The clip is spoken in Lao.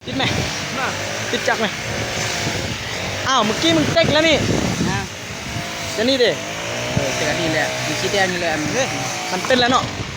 ຕິດໄໝ? ມາ ຕິດຈັກໄໝ? ອ້າວ ເມື່ອກີ້ມຶງເຕັກແລ້ວນີ້ ຮະ? ອັນນີ້ເດ້? ເອີ ເຕັກອັນນີ້ແຫຼະ ມັນສີແດງນີ້ແຫຼະ ເອີ ມັນເປັນແລ້ວເນາະ.